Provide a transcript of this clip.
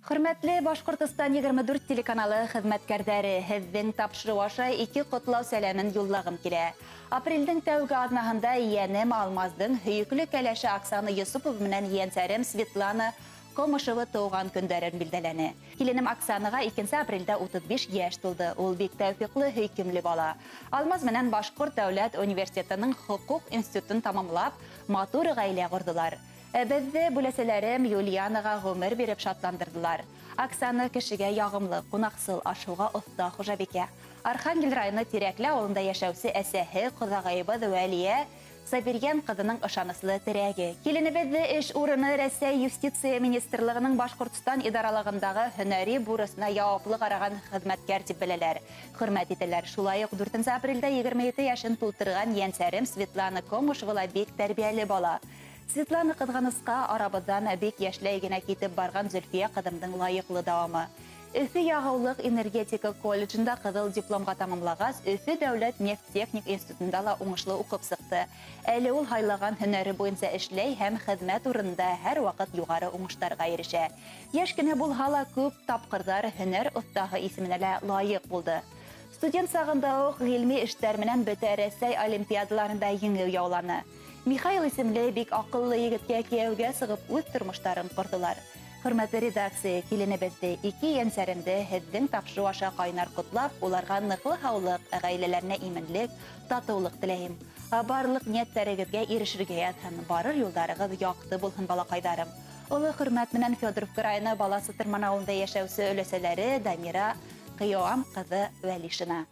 Хөрмәтле Башҡортостан 24 телеканалы хеҙмәткәрҙәре, һеҙҙең тапшырыу аша ике ҡотлау сәләмен юллағым килә. Апрелдең тәүге аҙнаһында ейәнем Алмаздың һөйөклө кәләше Оксана Йосопова менән ейәнсәрем Светлана Комышева тыуған көндәрен билдәләне. Киленем Оксанаға 2 апрелдә 35 йәш тулды. Ул бик тәүфиҡлы, һөйкөмлө бала. Алмаз менән Башҡорт дәүләт университетының хоҡуҡ институтын тамамлап, матур ғаилә ҡорҙолар. Беҙҙе бүләсәләрем Юлианаға ғүмер биреп шатландырҙылар. Оксана кешегә яғымлы, ҡунаҡсыл, ашыуға оҫта хужабикә. Архангел районы Тирәкле ауылында йәшәүсе әсәһе ҡоҙағайыбыҙ Вәлиә Сабирйән ҡыҙының ышаныслы терәге. Киленебеҙҙе эш урыны Рәсәй Юстиция Министрлығының Башҡортостан идаралығындағы һөнәри бурысына яуаплы ҡараған хеҙмәткәр тип беләләр. Хөрмәт итәләр. Шулай уҡ 4 апрелдә 27 йәшен тултырған ейәнсәрем Светлана Комышева ла бик тәрбиәле бала. Светлана ҡыҙғанысҡа арабыҙҙан бик йәшләй генә китеп барған Зөлфиә ҡыҙымдың лайыҡлы дауамы. Өфө яғыулыҡ энергетика колледжында ҡыҙыл дипломға тамамлағас, Өфө дәүләт нефть техник институтында ла уңышлы уҡып сыҡты. Әле ул һайлаған һөнәре буйынса эшләй һәм хеҙмәт урынында һәр ваҡыт юғары уңыштарға ирешә. Йәш кенә булһа ла күп тапҡырҙар һөнәр оҫтаһы исеменә лә лайыҡ булды. Студент сағында уҡ ғилми эштәр менән бөтә Рәсәй олимпиадаларында еңеү яуланы. Михаил исемле бик аҡыллы егеткә кейәүгә сығып үҙ тормоштарын ҡорҙолар. Хөрмәтле редакция, киленебеҙҙе, ике ейәнсәремде һеҙҙең тапшырыу аша ҡайнар ҡотлап, уларға ныҡлы һаулыҡ, ғаиләләренә именлек, татыулыҡ теләйем. Барлыҡ ниәттәрегеҙгә ирешергә яҙһын, барыр юлдарығыҙ яҡты булһын, балаҡайҙарым. Оло хөрмәт менән Федоровка районы Бала Сытырман ауылында йәшәүсе өләсәләре Дамира Ҡыйоам ҡыҙы Вәлишина.